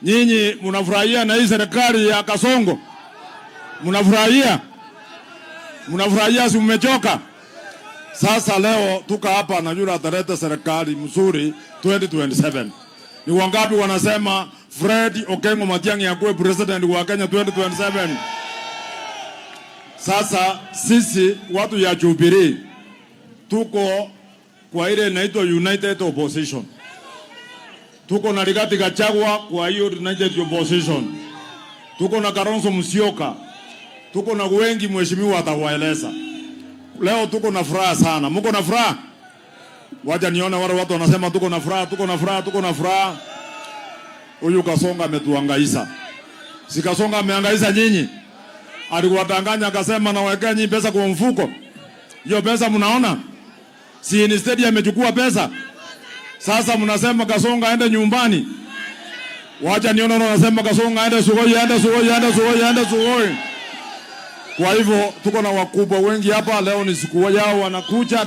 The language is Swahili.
Nyinyi mnafurahia na hii serikali ya Kasongo? Mnafurahia? Mnafurahia? Si mmechoka? Sasa leo tuko hapa na yule ataleta serikali mzuri 2027. Ni wangapi wanasema Fred Okengo Matiang'i akuwe president wa Kenya 2027? Sasa sisi watu ya Jubilee tuko kwa ile inaitwa United Opposition. Tuko na Rigathi Gachagua kwa hiyo United Opposition. Tuko na Kalonzo Musyoka. Tuko na wengi, mheshimiwa atawaeleza. Leo tuko na furaha sana. Muko na furaha? Wacha nione wale watu wanasema tuko na furaha, tuko na furaha, tuko na furaha. Huyu Kasongo ametuhangaisha. Si Kasongo amehangaisha nyinyi? Alikuwadanganya akasema nawekea nyinyi pesa kwa mfuko. Hiyo pesa mnaona? Si instead amechukua pesa. Sasa mnasema Kasongo aende nyumbani. Wacha nione wale wanasema Kasongo aende Sugoi, aende Sugoi, aende Sugoi, aende Sugoi. Kwa hivyo tuko na wakubwa wengi hapa leo, ni siku yao wanakuja.